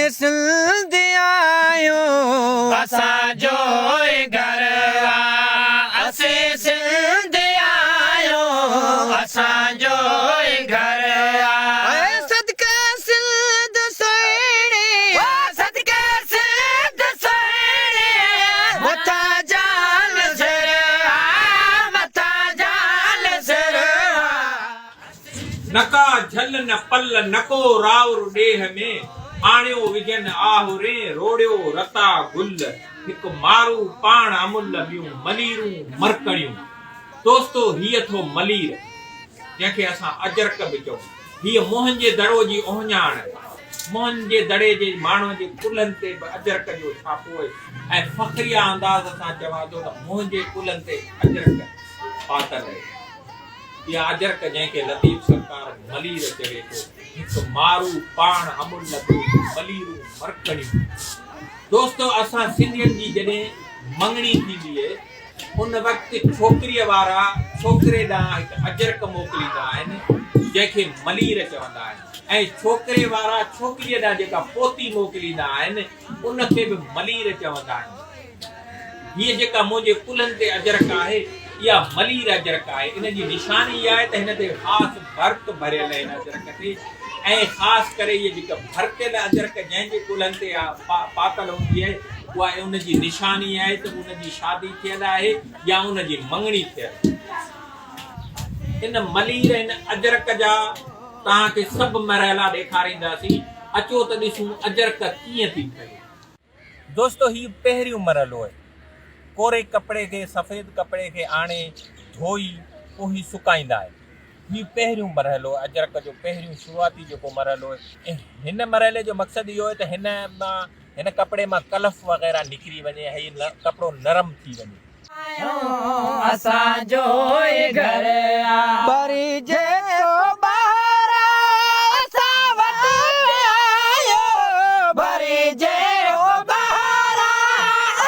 اسين سنڌي آهيون. اسان جو ئي گهر آ. اسين سنڌي آهيون. اسان جو ئي گهر آ. اي صدقي سنڌ سهڻي. صدقي سنڌ سهڻي. مٿان جان سر آ. مٿان جان سر آ. نڪا جھل نه پل، نڪو راور ڏيهه ۾، آڻيو وجھن آهورين، روڙيو رتا گل، هڪ مارو پاڻ امل، ٻيون مليرون مرڪڻيون. دوستو هيء ٿو ملير، جنهن کي اسان اجرڪ به چئون. هيء موهن جي دڙو جي اهڃاڻ آهي. موهن جي دڙي جي ماڻهن جي ڪلهن تي به اجرڪ جو ڇاپو آهي ۽ فخريه انداز سان چوان ٿو ته منهنجي ڪلهن تي اجرڪ پاتل آهي. اها اجرڪ جنهن کي لطيف سرڪار ملير چوي ٿو، هڪ مارو پاڻ امل ٻيون مليرون مرڪڻيون. دوستو اسان سنڌين جي جڏهن مڱڻي ٿيندي اهي ان وقت ڇوڪريء وارا ڇوڪري ڏانهن هڪ اجرڪ موڪليندا آهن جنهن کي ملير چوندا آهن ۽ ڇوڪري وارا ڇوڪريء ڏانهن جيڪا پوتي موڪليندا آهن ان کي به ملير چوندا آهن. هيء جيڪا منهنجي ڪلهن تي اجرڪ آهي، اها ملير اجرڪ آهي. ان جي نشاني اها آهي ته هن تي خاص ڀرت ڀريل آهي هن اجرڪ تي ۽ خاص ڪري هيء جيڪا ڀرتيل اجرڪ جنهن جي ڪلهن تي پاتل هوندي آهي، اها ان جي نشاني آهي ته ان جي شادي ٿيل آهي يا ان جي مڱڻي ٿيل آهي. ان ملير هن اجرڪ جا توهان کي سڀ مرحلا ڏيکارينداسين. اچو ته ڏسون اجرڪ ڪيئن ٿي ٺهي. دوستو هي پهريون مرحلو آهي. ڪوري ڪپڙي کي سفيد ڪپڙي کي آڻي ڌوئي پوء هي سڪائيندا آهن. هي پهريون مرحلو اجرڪ جو پهريون شروعاتي جيڪو مرحلو آهي. هن مرحلي جو مقصد اهو آهي ته هن مان هن ڪپڙي مان ڪلف وغيره نڪري وڃي هي ڪپڙو نرم ٿي وڃي. اسان جو ئي گهر آ. بري جيڪو ٻاهر آ اسان وٽ آيو. بري جيڪو ٻاهر آ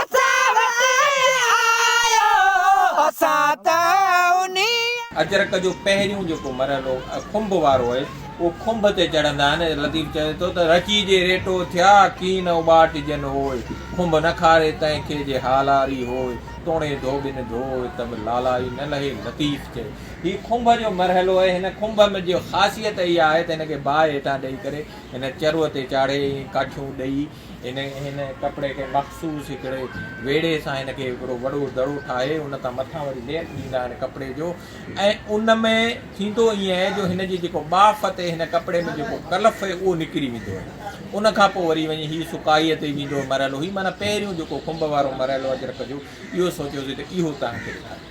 اسان وٽ آيو. اسان ته انهيء. اجرڪ جو پهريون جيڪو مرحلو کنڀ وارو آهي، اهو کنڀ تي چڙهندا آهن. لطيف چوي ٿو ته رچي جي ريٽو ٿيا، ڪين اٻاٽجن هوء. کنڀ نه کاري تنهن کي جي هالاري هوء. توڻي ڌوٻين ڌوء ته به لالائي نه لهي. لطيف چئي. هي کنڀ جو مرحلو آهي. هن کنڀ ۾ جي خاصيت اها آهي ته هن کي باهه هيٺان ڏئي ڪري هن چروء تي چاڙهي ۽ ڪاٺيون ڏئي هن هن ڪپڙي کي مخصوص هڪڙي ويڙهي سان هن کي هڪڙو وڏو دڙو ٺاهي ان تان مٿان وري ليپ ڏيندا آهن ڪپڙي جو ۽ ان ۾ ٿيندو ائين آهي جو هن جي جيڪو ٻاڦ تي هن ڪپڙي ۾ جيڪو ڪلف آهي اهو نڪري ويندو آهي ان کان پوء وري وڃي هي سڪائيء تي ويندو مرحلو هي معنيٰ پهريون جيڪو کنڀ وارو مرحلو اجرڪ جو اهو سوچيوسين ته اهو توهان کي ڏيکاريان.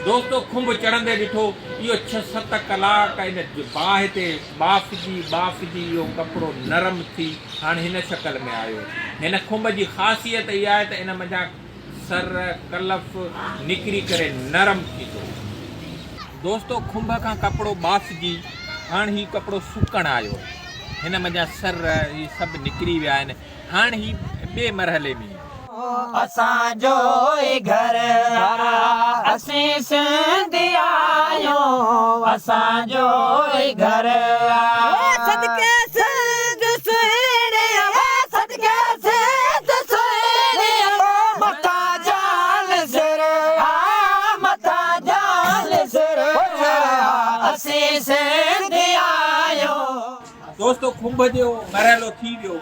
دوستو کنڀ چڙهندي ڏٺو اهو ڇهه ست ڪلاڪ ان باهه تي ٻاڦجي ٻاڦجي اهو ڪپڙو نرم ٿي هاڻ هن شڪل ۾ آيو آهي. هن کنڀ جي خاصيت اها آهي ته ان منجهان سر، ڪلف، نڪري ڪري نرم ٿيندو. دوستو کنڀ کان ڪپڙو ٻاڦجي هاڻ هي ڪپڙو سڪڻ آيو آهي. هن منجهان سر هي سڀ نڪري ويا آهن. هاڻ هي ٻئي مرحلي ۾. اسان جو ئي گهر آ. اسين سنڌي آهيون اسان جو ئي گهر آ. صدقي سنڌ سهڻي صدقي سنڌ سهڻي مٿان جان سر آ مٿان جان سر آ اسين سنڌي آهيون. دوستو کنڀ جو مرحلو ٿي ويو.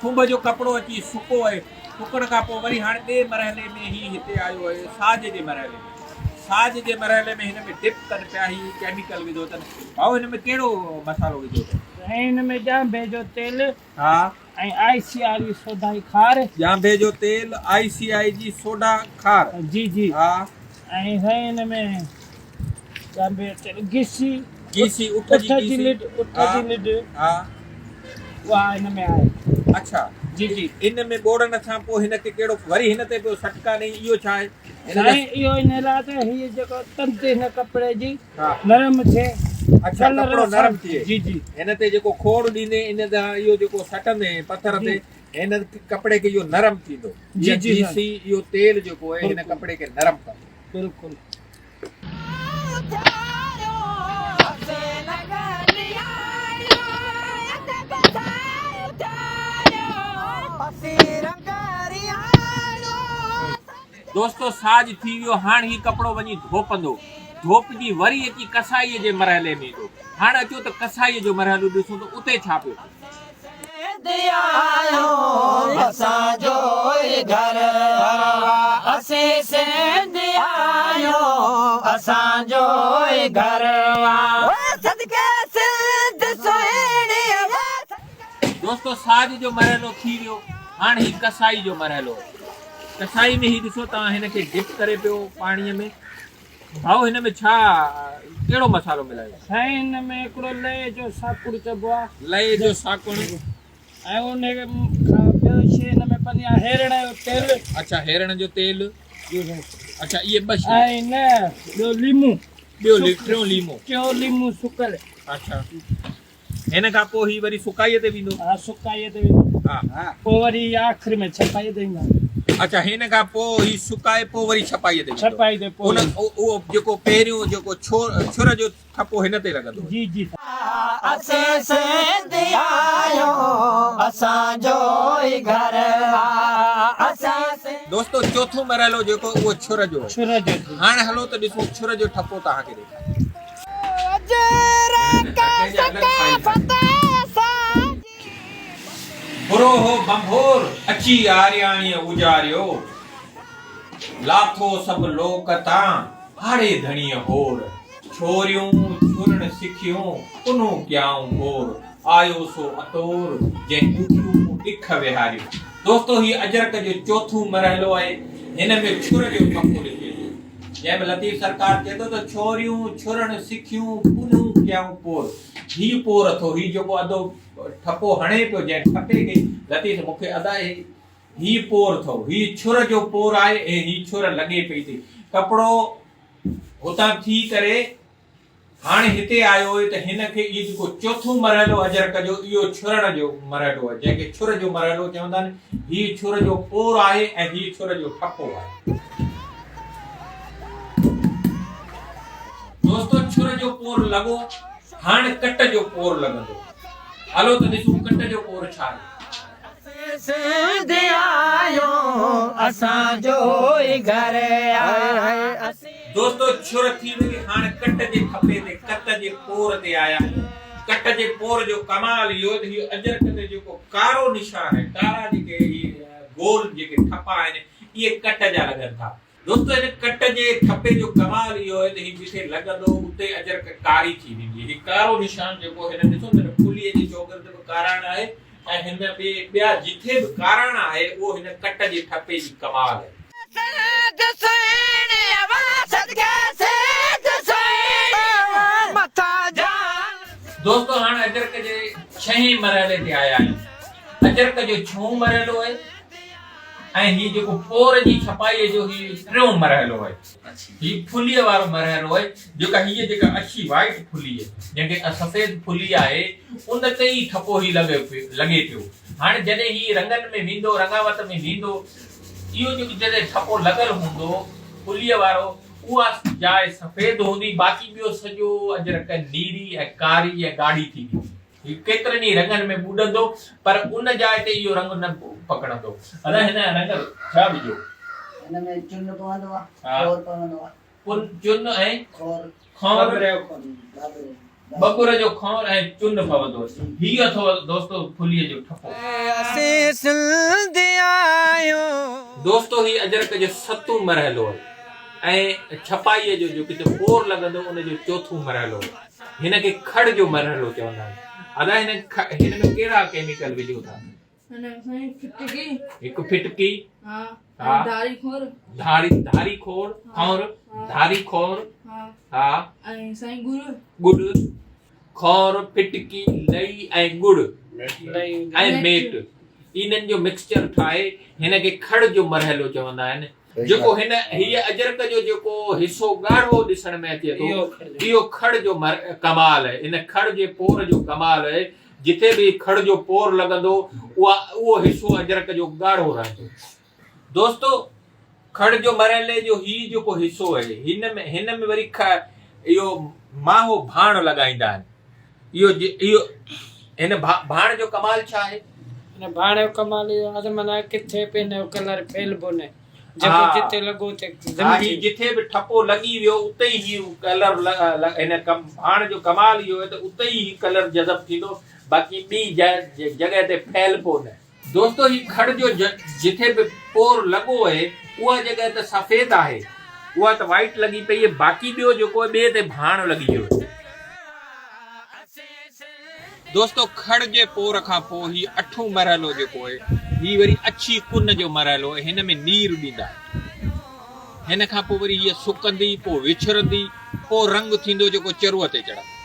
کنڀ جو ڪپڙو اچي سڪو آهي. سڪڻ کان پوء وري هاڻي ٻئي مرحلي ۾ هي هتي آيو آهي ساج جي مرحلي ۾. ساج جي مرحلي ۾ هن ۾ ڊپ ڪن پيا هي ڪيميڪل وڌو اٿن. ڀائو هن ۾ ڪهڙو مصالحو وڌو اٿن؟ سائين هن ۾ ڄانڀي جو تيل ها. ۽ آء سي آء جي سوڍائي کار. ڄانڀي جو تيل، آء سي آء جي سوڍا کار. جي جي. ها. ۽ سائين هن ۾ ڄانڀي جو تيل گيسي. گيسي اٺ جي گيسي. اٺ جي لڏ. ها. اها هن ۾ آهي. اڇا. جي جي. ان ۾ ٻوڙڻ کان پوء هن کي ڪهڙو وري هن تي پيو سٽڪا ڏئي اهو ڇا آهي؟ سائين اهو ان لاء ته هي جيڪو تند هن ڪپڙي جي نرم ٿئي. اڇا ڪپڙو نرم ٿئي. جي جي. هن تي جيڪو کوڙ ڏيندين ان تان اهو جيڪو سٽندين پٿر تي هن ڪپڙي کي اهو نرم ٿيندو. جي جي. گيسي اهو تيل جيڪو آهي هن ڪپڙي کي نرم ڪندو. بلڪل. دوستو ساڄ ٿي ويو هاڻ هي ڪپڙو وڃي ڌوپندو. ڌوپجي وري اچي ڪسائيء جي مرحلي ۾ ايندو. هاڻ اچو ته ڪسائيء جو مرحلو ڏسون ته اتي ڇا پيو ٿئي. دوستو ساڄ جو مرحلو ٿي ويو هاڻ هي ڪسائي جو مرحلو آهي. ڪسائي ۾ هي ڏسو توهان هن کي ڊپ ڪري پيو پاڻيء ۾. ڀائو هن ۾ ڇا ڪهڙو مصالحو ملايو؟ سائين هن ۾ هڪڙو لئي جو ساڪڻ چئبو آ. لئي جو ساڪڻ. ۽ ان کان ٻيو شي هن ۾ پوندي آ هيرڻ جو تيل. اڇا هيرڻ جو تيل. جي سائين. اڇا اهي ٻه شيون. ۽ نه ٻيو ليمو. ٻيو ٽيون ليمو. ٽيون ليمو سڪل. اڇا. هن کان پوء هي وري سڪائيء تي ويندو. ها سڪائيء تي ويندو. ها. پوء وري هي آخر ۾ ڇپائيء تي ايندو. اڇا هن کان پوء هي سڪائي پوء وري ڇپائيء تي ويندو. ڇپائيء تي پوء. ان اهو جيڪو پهريون جيڪو ڇور ڇر جو ٺپو هن تي لڳندو. جي جي. اسين سنڌي آهيون اسان جو ئي گهر آ اسين سنڌي. دوستو چوٿون مرحلو جيڪو اهو ڇر جو آهي. ڇر جو ٿي. هاڻ هلو ته ڏسون ڇر جو ٺپو توهان کي ڏيکاريان. برو هو ڀنڀور، اچي آرياڻيء اجاريو. لاٿو سڀ لوڪ تان، هاڙهي ڌڻيء هور. ڇوريون ڇرڻ سکيون، پنهون ڪيائون پور. آيو سو اتور، جنهن ڏکيون ڏک ويهاريون. دوستو هي اجرڪ جو چوٿون مرحلو آهي. هن ۾ ڇر جو ٺپو لکي ٿو. جنهن ۾ لطيف سرڪار چئي ٿو ته ڇوريون ڇرڻ سکيون پنهون ڪيائون پور. هي پور اٿو هي جيڪو ادو ٺپو هڻي پيو جنهن ٺپي کي لطيف مون کي ادا هي هي پور اٿو هي ڇر جو پور آهي ۽ هي ڇر لڳي پئي ٿي ڪپڙو هتان ٿي ڪري هاڻي هتي آيو آهي ته هن کي اهو جيڪو چوٿون مرحلو اجرڪ جو اهو ڇرڻ جو مرحلو آهي جنهن کي ڇر جو مرحلو چوندا آهن. هي ڇر جو پور آهي ۽ هي ڇر جو ٺپو آهي. دوستو ڇر جو پور لڳو هاڻ ڪٽ جو پور لڳندو. هلو ته ڏسون ڪٽ جو پور ڇا آهي. سنڌ آهيون اسان جو ئي گهر آ. دوستو ڇر ٿي وئي هاڻ ڪٽ جي ٺپي تي ڪت جي پور تي آيا آهيون. ڪٽ جي پور جو ڪمال اهو ته هي اجرڪ تي جيڪو ڪارو نشان آهي ڪارا جيڪي هي گول جيڪي ٺپا آهن اهي ڪٽ جا لڳن ٿا. دوستو هن ڪٽ جي ٺپي جو ڪمال اهو آهي ته هي جتي لڳندو اتي اجرڪ ڪاري ٿي ويندي. هي ڪارو نشان جيڪو هن ڏسو ته هن ڦليء جي چوگرد به ڪاراڻ آهي ۽ هن ٻي ٻيا جٿي به ڪاراڻ آهي اهو هن ڪٽ جي ٺپي جي ڪمال آهي. سنڌ سهڻي صدقي سنڌ سهڻي مٿان جان. دوستو هاڻ اجرڪ جي ڇهين مرحلي تي آيا آهيون. اجرڪ جو ڇهون مرحلو آهي. ۽ هي جيڪو پور جي ڇپائيء جو هي ٽيون مرحلو آهي. هي ڦليء وارو مرحلو آهي، جيڪا هيء جيڪا اڇي وائيٽ ڦلي جنهن کي سفيد ڦلي آهي، ان تي ئي ٺپو هي لڳي پيو. هاڻي جڏهن هي رنگن ۾ ويندو، رڱاوت ۾ ويندو، اهو جيڪو جڏهن ٺپو لڳل هوندو ڦليء وارو، اها جاء سفيد هوندي، باقي ٻيو سڄو اجرڪ نيري ۽ ڪاري ۽ ڳاڙهي ٿي ويندي. هي ڪيترن ئي رنگن ۾ ٻڏندو پر ان جاء تي اهو رنگ نه پڪڙندو. ادا هن رنگ ڇا وجهو؟ هن ۾ چن پوندو آ، کور پوندو آ. چن ۽ کور. کور. ٻٻر جو کور ۽ چن پوندو. هي اٿو دوستو ڦليء جو ٺپو. اسين سنڌي آهيون. دوستو هي اجرڪ جو ستون مرحلو آهي ۽ ڇپائيء جو جو ڪٿي پور لڳندو ان جو چوٿون مرحلو آهي. هن کي کڙ جو مرحلو چوندا آهن. ادا هن هن ۾ ڪهڙا ڪيميڪل وجهو ٿا؟ هن ۾ سائين ڦٽڪي. هڪ ڦٽڪي. ها. ۽ ڌاري کور. ڌاري ڌاري کور کور ڌاري کور. ها. ها. ۽ سائين ڳڙ. ڳڙ کور ڦٽڪي لئي ۽ ڳڙ ۽ ميٽ انهن جو مڪسچر ٺاهي هن کي کڙ جو مرحلو چوندا آهن. جيڪو هن هيء اجرڪ جو جيڪو حصو ڳاڙهو ڏسڻ ۾ اچي ٿو، اهو کڙ جو ڪمال آهي. ان کڙ جي پور جو ڪمال آهي. جتي به کڙ جو پور لڳندو، اها اهو حصو اجرڪ جو ڳاڙهو رهندو. دوستو! کڙ جو مرحلي جو هي جيڪو حصو آهي، هن ۾ هن ۾ وري اهو ماهو ڀاڻ لڳائيندا آهن. اهو اهو هن ڀاڻ جو ڪمال ڇا آهي؟ هن ڀاڻ جو ڪمال اهو آهي ته معنيٰ ڪٿي به هن جو ڪلر ڦهلبو نه. جيڪو جتي لڳو اتي ها هي جٿي به ٺپو لڳي ويو اتي ئي هي ڪلر هن ڀاڻ جو ڪمال اهو آهي ته اتي ئي هي ڪلر جذب ٿيندو باقي ٻي جڳهه تي ڦهلبو نه. دوستو هي کڙ جو جٿي به پور لڳو اهي اها جڳهه ته سفيد آهي اها ته وائيٽ لڳي پئي اهي باقي ٻيو جيڪو اهي ٻئي تي ڀاڻ لڳي ويو اهي. دوستو کڙ جي پور کان پوء هي اٺون مرحلو جيڪو اهي هي وري اڇي ڪن جو مرحلو اهي هن ۾ نير ڏيندا آهن هن کان پوء وري هيء سڪندي پوء وڇرندي پوء رنگ ٿيندو جيڪو چروء تي چڙهندو.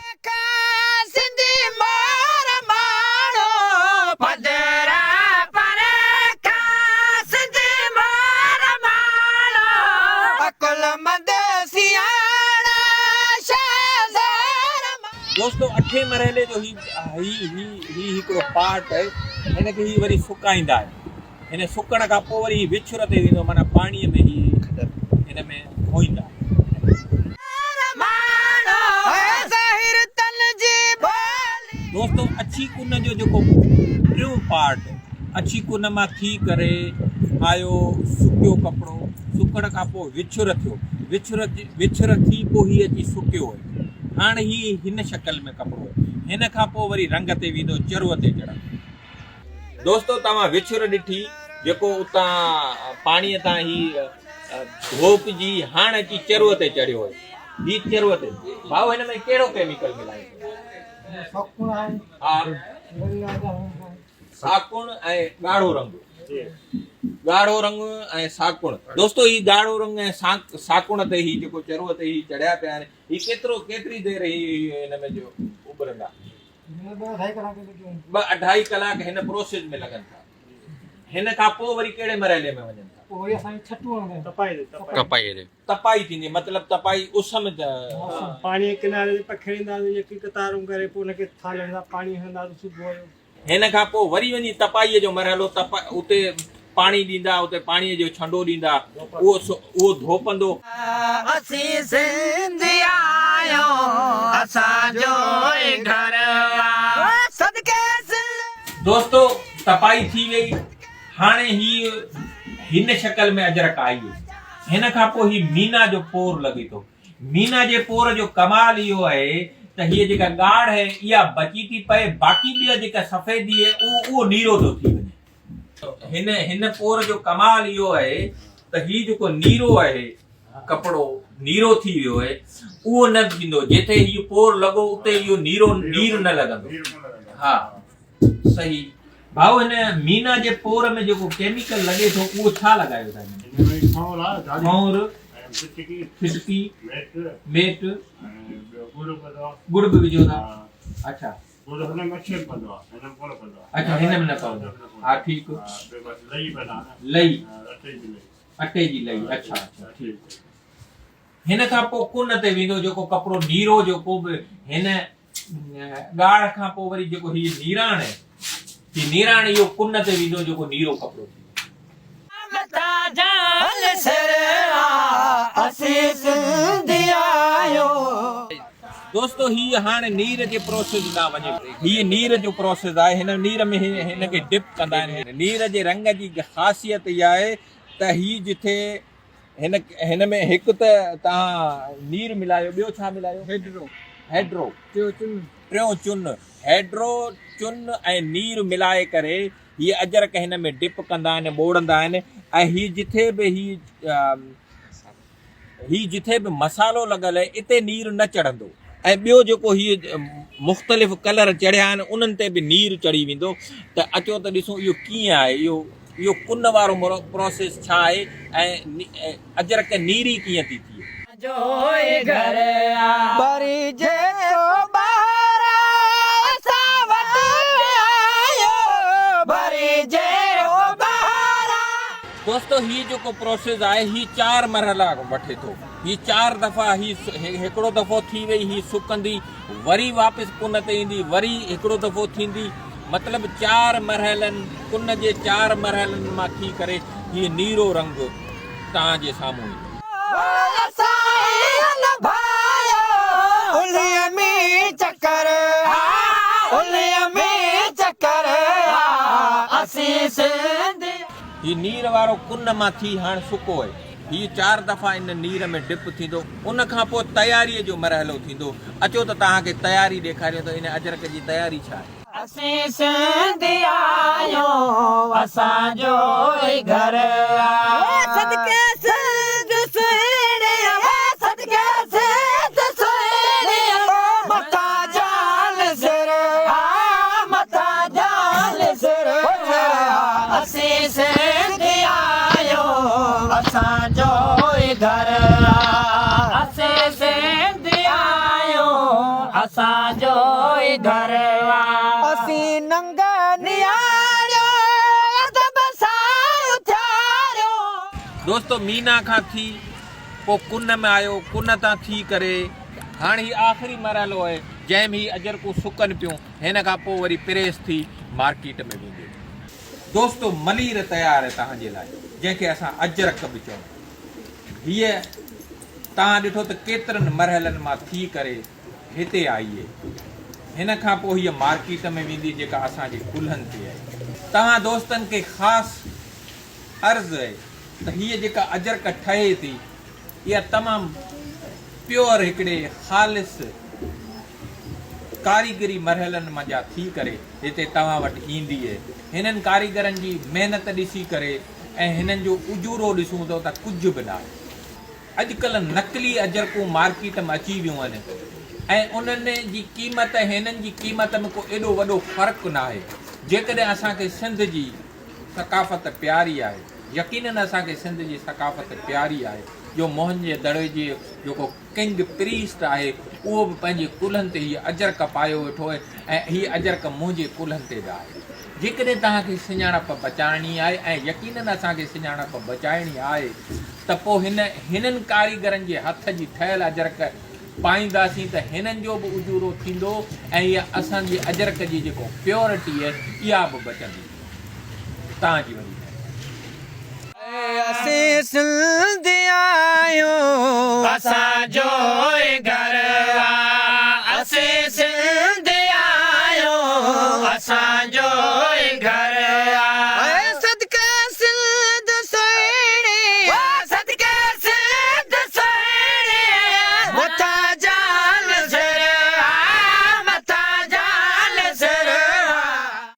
دوستو اٺين مرحلي جو هي هي هي هي هڪڙو پارٽ آهي هن کي هي وري سڪائيندا آهن هن سڪڻ کان پوء وري هي وڇر تي ويندو معنيٰ پاڻيء ۾ هي هن ۾ ڌوئيندا دوستو اڇي ڪن جو جيڪو ٽيون پارٽ اڇي ڪن مان ٿي ڪري آيو سڪيو ڪپڙو سڪڻ کان پوء وڇر ٿيو وڇر وڇر ٿي پوء هي اچي سڪيو هاڻ هي هن شڪل ۾ ڪپڙو هن کان پوء وري رنگ تي ويندو چرو تي چڙهندو. دوستو توهان وڇر ڏٺي جيڪو اتان پاڻي تان هي ڌوپجي هاڻ اچي چرو تي چڙهيو آهي هي چرو تي ڀائو هن ۾ ڪهڙو ڪيميڪل ملايو ها ساڪڻ ۽ ڳاڙهو رنگ ڳاڙهو رنگ ۽ ساڪڻ دوستو هي ڳاڙهو رنگ ۽ ساڪڻ تي هي جيڪو چرو تي هي چڙهيا پيا آهن هي ڪيترو ڪيتري دير هي هن ۾ جو اٻرندا ٻه اڍائي ڪلاڪ هن پروسيس ۾ لڳن ٿا هن کان پوء وري ڪهڙي مرحلي ۾ وڃن ٿا تپائي ٿيندي مطلب تپائي اس ۾ پاڻي جي ڪناري تي پکيڙينداسين يڪي قطارون ڪري پوء ان کي ٿالهن سان پاڻي هڻنداسين صبح جو. هن کان پوء وري وڃي تپائيء جو مرحلو اتي پاڻي ڏيندا اتي پاڻيء جو ڇنڊو ڏيندا اهو اهو ڌوپندو. اسين سنڌي آهيون اسان جو ئي گهر آ صدقي سنڌ. دوستو تپائي ٿي وئي هاڻي هي هن شڪل ۾ اجرڪ آئي هن کان پوء هي مينا جو پور لڳي ٿو. مينا جي پور جو ڪمال اهو آهي ته هيء جيڪا ڳاڙهه آهي اها بچي ٿي پئي باقي ٻيا جيڪا سفيدي آهي اهو اهو نيرو ٿو ٿي وڃي. هن هن پور جو ڪمال اهو آهي ته هي جيڪو نيرو آهي ڪپڙو نيرو ٿي ويو آهي اهو نه ٿيندو جتي هي پور لڳو اتي اهو نيرو نير نه لڳندو ها. صحيح ڀائو هن مينا جي پور ۾ جيڪو ڪيميڪل لڳي ٿو اهو ڇا لڳايو ٿا هن ۾ کؤنر ڦٽڪي ميٽ ڳڙ به وجهو ٿا اڇا اڇا هن ۾ نه پوندو ها ٺيڪ لئي اٽي جي لئي اڇا اڇا ٺيڪ هن کان پوء ڪن تي ويندو جيڪو ڪپڙو نيرو جيڪو به هن ڳاڙهه کان پوء وري جيڪو هي نيراڻ آهي، هي نيراڻ اهو ڪن تي ويندو جيڪو نيرو ڪپڙو ٿيندو. دوستو هي هاڻ نير جي پروسيس ڏانهن وڃي پئي. هي نير جو پروسيس آهي. هن نير ۾ هن کي ڊپ ڪندا آهن. نير جي رنگ جي خاصيت اها آهي ته هي جٿي هن هن ۾ هڪ ته توهان نير ملايو ٻيو ڇا ملايو؟ هيڊرو. هيڊرو. ٽيون چن. ٽيون چن. هيڊرو، چن ۽ نير ملائي ڪري هي اجرڪ هن ۾ ڊپ ڪندا آهن ٻوڙندا آهن ۽ هي جٿي به هي هي جٿي به مصالحو لڳل آهي اتي نير نه چڙهندو ۽ ٻيو جيڪو هي مختلف ڪلر چڙهيا آهن انهن تي به نير چڙهي ويندو ته اچو ته ڏسون اهو ڪيئن آهي اهو اهو ڪن وارو پروسيس ڇا آهي ۽ اجرڪ نيري ڪيئن ٿي ٿئي. جو ئي گهر آ. بري جيڪو ٻاهر آ اسان وٽ آيو بري جيڪو ٻاهر آ. دوستو هي جيڪو پروسيس آهي هي چار مرحلا وٺي ٿو هي چار دفعا هي هڪڙو دفعو ٿي وئي هي سڪندي وري واپس ڪن تي ايندي وري هڪڙو دفعو ٿيندي مطلب چار مرحلن ڪن جي چار مرحلن مان ٿي ڪري هي نيرو رنگ توهان جي سامهون ايندو. هي نير وارو ڪن مان ٿي هاڻ سڪو اهي. هي چار دفعا ان نير ۾ ڊپ ٿيندو. ان کان پوء تياريء جو مرحلو ٿيندو. اچو ته توهان کي تياري ڏيکاريون ته ان اجرڪ جي تياري ڇا آهي. اسين سنڌي آهيون اسان جو ئي گهر آ. صدقي سنڌ سهڻي صدقي سنڌ سهڻي مٿان جان سر آ مٿان جان سر آ. اسين سنڌي آهيون اسان جو ئي گهر آ. اسين سنڌي آهيون اسان جو ئي گهر آ. اسين ننگ نياڻيو ادب سان اٿياريو. دوستو مينا کان ٿي پوء ڪن ۾ آيو، ڪن تان ٿي ڪري هاڻ هي آخري مرحلو آهي جنهن ۾ هي اجرڪون سڪن پيون، هن کان پوء وري پريس ٿي مارڪيٽ ۾ وينديون. دوستو ملير تيار آهي توهان جي لاء جنهن کي اسان اجرڪ به چئون. هيء توهان ڏٺو ته ڪيترن مرحلن مان ٿي ڪري هتي آئي اهي. هن کان پوء هيء مارڪيٽ ۾ ويندي جيڪا اسان جي ڪلهن تي آهي. توهان دوستن کي خاص عرض اهي ته هيء جيڪا اجرڪ ٺهي ٿي اها تمام پيور هڪڙي خالص ڪاريگري مرحلن منجهان ٿي ڪري هتي توهان وٽ ايندي اهي. هنن ڪاريگرن جي محنت ڏسي ڪري ۽ هنن جو اجورو ڏسون ته ڪجهه به ناهي. اڄڪلهه نقلي اجرڪون مارڪيٽ ۾ اچي ويون آهن ۽ انهن جي قيمت ۽ هنن جي قيمت ۾ ڪو ايڏو وڏو فرق ناهي. جيڪڏهن اسان کي سنڌ جي ثقافت پياري آهي، يقينن اسان کي سنڌ جي ثقافت پياري آهي جو موهن جي دڙي جي جيڪو ڪنگ پريسٽ آهي اهو به پنهنجي ڪلهن تي هيء اجرڪ پايو ويٺو آهي ۽ هيء اجرڪ منهنجي ڪلهن تي به آهي. جيڪڏهن توهان کي سڃاڻپ بچائڻي آهي ۽ يقينن اسان کي سڃاڻپ بچائڻي آهي ته پوء هن هنن ڪاريگرن جي هٿ جي ٺهيل اجرڪ پائينداسين ته هنن جو به اجورو ٿيندو ۽ اها اسان جي اجرڪ جي جيڪو پيورٽي آهي اها به بچندي. توهان جي وڏي مهرباني. اسين سنڌي آهيون.